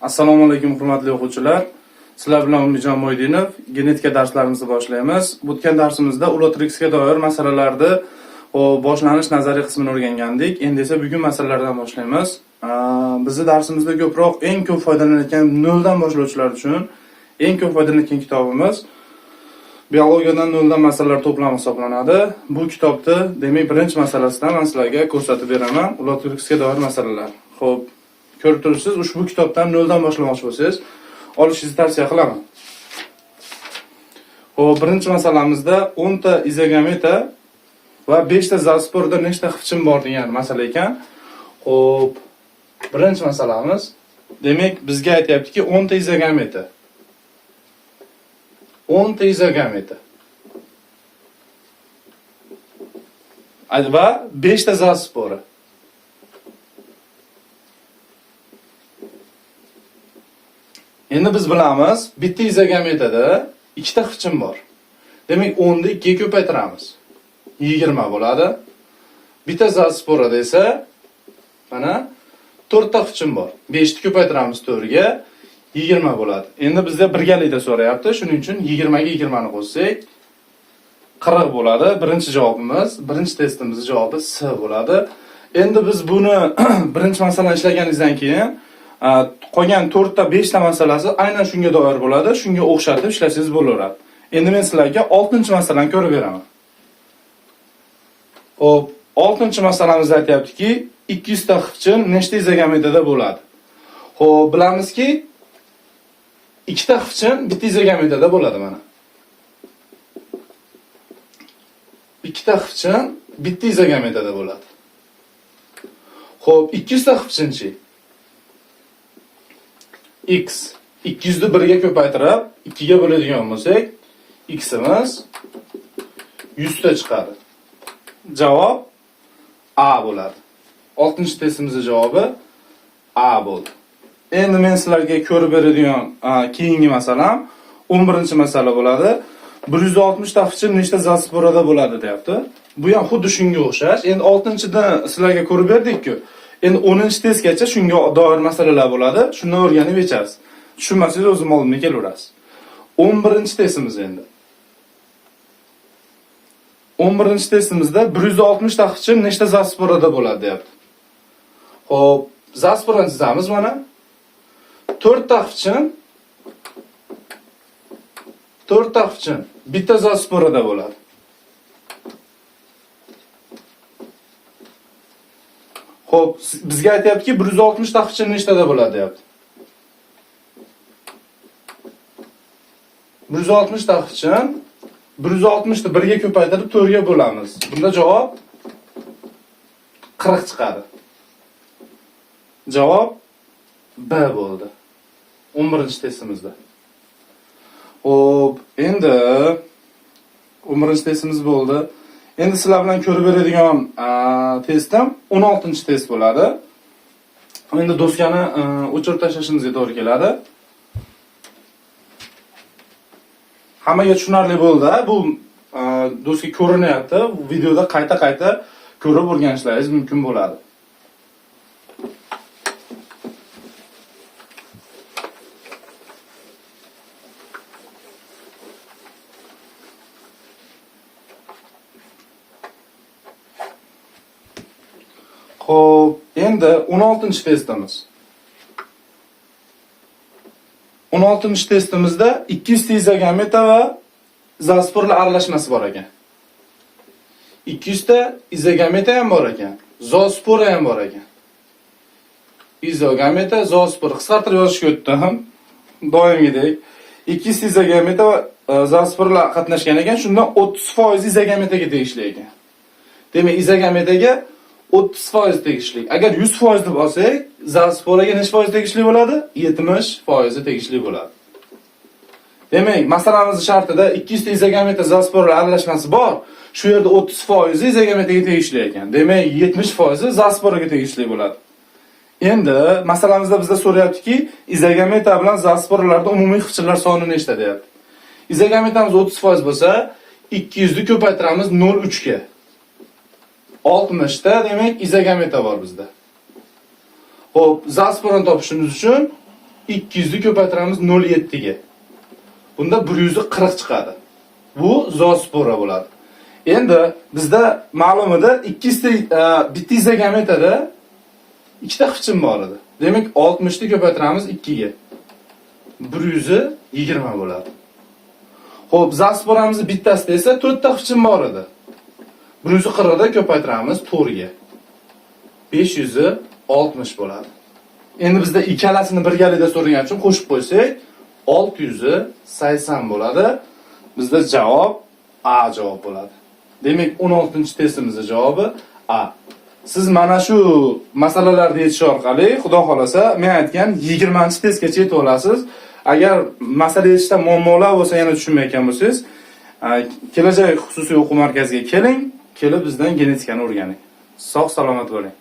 Assalomu alaykum hurmatli o'quvchilar. Sizlar bilan Umidjon Mo'ydinov. Genetika darslarimizni boshlaymiz. O'tgan darsimizda Ulotrixga doir masalalarni boshlanish nazariy qismini o'rgangandik. Endi esa bugun masalalardan boshlaymiz. Bizni darsimizda ko'proq eng ko'p foydalanayotgan noldan boshlovchilar uchun eng ko'p foydalanayotgan kitobimiz Biologiyadan noldan masalalar to'plami hisoblanadi. Bu kitobni demak birinchi masalasidan men sizlarga ko'rsatib beraman. Ulotrixga doir masalalar. Xo'p, ko'rib turibsiz, ushbu kitobdan noldan boshlamoqchi bo'lsangiz, olishingizni tavsiya qilaman. Xo'p, birinchi masalamizda 10 ta izogameta va 5 ta zoosporda nechta xipchin bor degan masala ekan. Xo'p, birinchi masalamiz demak bizga aytyaptiki 10 ta izogameta. 10 ta izogameta. Va 5 ta zoospora. Endi biz bilamiz, bitta izogametada ikkita xipchin bor. Demak, 10 ni 2 ga ko'paytiramiz. 20 bo'ladi. Bitta zoosporada esa mana 4 ta xipchin bor. 5 ni ko'paytiramiz 4 ga 20 bo'ladi. Endi bizda birgalikda so'rayapti. Shuning uchun 20 ga 20 ni qo'shsak 40 bo'ladi. Birinchi javobimiz, birinchi testimizning javobi S bo'ladi. Endi biz buni birinchi masalani ishlaganimizdan keyin qolgan 4 ta 5 ta masalasi aynan shunga doir bo'ladi. Shunga o'xshatib ishlasangiz bo'laveradi. Endi men sizlarga 6-masalani ko'rib beraman. Xo'p, 6-masalamizda aytyaptiki, 200 ta xipchin nechta izogametada bo'ladi? Xo'p, bilamizki, ikkita xipchin bitta izogametada bo'ladi mana. Ikkita xipchin bitta izogametada bo'ladi. Xo'p, 200 ta xipchinchi? X 200 ni 1 ga ko'paytirib 2 ga bo'ladigan bo'lsak, x-imiz 100 ta chiqadi. Javob A bo'ladi. 6-testimizning javobi A bo'ldi. Endi men sizlarga ko'rib beradigan keyingi masalam 11-masala bo'ladi. 160 ta xipchin nechta zoosporada bo'ladi deyapti. Bu ham xuddi shunga o'xshash. Endi 6-da sizlarga ko'rib berdik-ku. Endi 10-testgacha shunga doir masalalar bo'ladi. Shundan o'rganib yechasiz. Tushunmasangiz o'zim oldimga kelaverasiz. 11-testimiz endi. 11-testimizda 160 ta xipchin nechta zoosporada bo'ladi deyapti. Xo'p, zoosporani chizamiz mana. 4 ta xipchin 4 ta xipchin bitta zoosporada bo'ladi. Xo'p, bizga aytyaptiki 160 ta xipchin nechtada bo'ladi deyapti. 160 ta xipchin 160 ni 1 ga ko'paytirib 4 ga bo'lamiz. Bunda javob 40 chiqadi. Javob B bo'ldi. 11-testimizda. Xo'p, endi 11-testimiz bo'ldi. Endi sizlar bilan ko'rib beradigan testim 16-test bo'ladi. Endi doskani o'chirib tashlashimizga to'g'ri keladi. Hammaga tushunarli bo'ldi. Bu doska ko'rinyapti. Videoda qayta-qayta ko'rib o'rganishlaringiz mumkin bo'ladi. Xo'p, endi 16-testimiz. 16-testimizda 200 ta izogameta va zoosporlar aralashmasi bor ekan. 200 ta izogameta ham bor ekan, zoospora ham bor ekan. Izogameta, zoospora qisqartirib yozishga o'tdim. Doimgidek 200 ta izogameta va zoosporalar qatnashgan ekan, shundan 30% izogametaga tegishli ekan. Demak, izogametaga 30% tegishli. Agar 100% deb olsak, zoosporaga necha foiz tegishli bo'ladi? 70% tegishli bo'ladi. Demak, masalamizning shartida 200 ta izogameta zoosporalar aralashmasi bor. Shu yerda 30% izogametaga tegishli ekan. Demak, 70% zoosporaga tegishli bo'ladi. Endi masalamizda bizda so'rayaptiki, izogameta bilan zoosporalarda umumiy xipchinlar soni nechta deyapti. Izogametamiz 30% bo'lsa, 200 ni ko'paytiramiz 0.3 ga. 60 ta demak izogameta bor bizda. Xo'p, zoosporani topishimiz uchun 200 ni ko'paytiramiz 0,7 ga. Bunda 140 chiqadi. Bu zoospora bo'ladi. Endi bizda ma'lum edi, 200 ta bitta izogametada ikkita xipchin bor edi. Demak, 60 ni ko'paytiramiz 2 ga. 120 bo'ladi. Xo'p, zoosporamizni bittasida esa 4 ta xipchin bor edi. 140 da ko'paytiramiz 4 ga. 560 bo'ladi. Endi bizda ikkalasini birgalikda so'ragan uchun qo'shib qo'ysak, 680 bo'ladi. Bizda javob A javob bo'ladi. Demak, 16-testimizning javobi A. Siz mana shu masalalarni yechish orqali, Xudo xolasa, men aytgan 20-testgacha yetib olasiz. Agar masala yechishda muammolar bo'lsa, yana tushunmayotgan bo'lsangiz, Kelajak xususiy o'quv markaziga keling, kelib bizdan genetikani o'rganing. Sog' salomat bo'ling.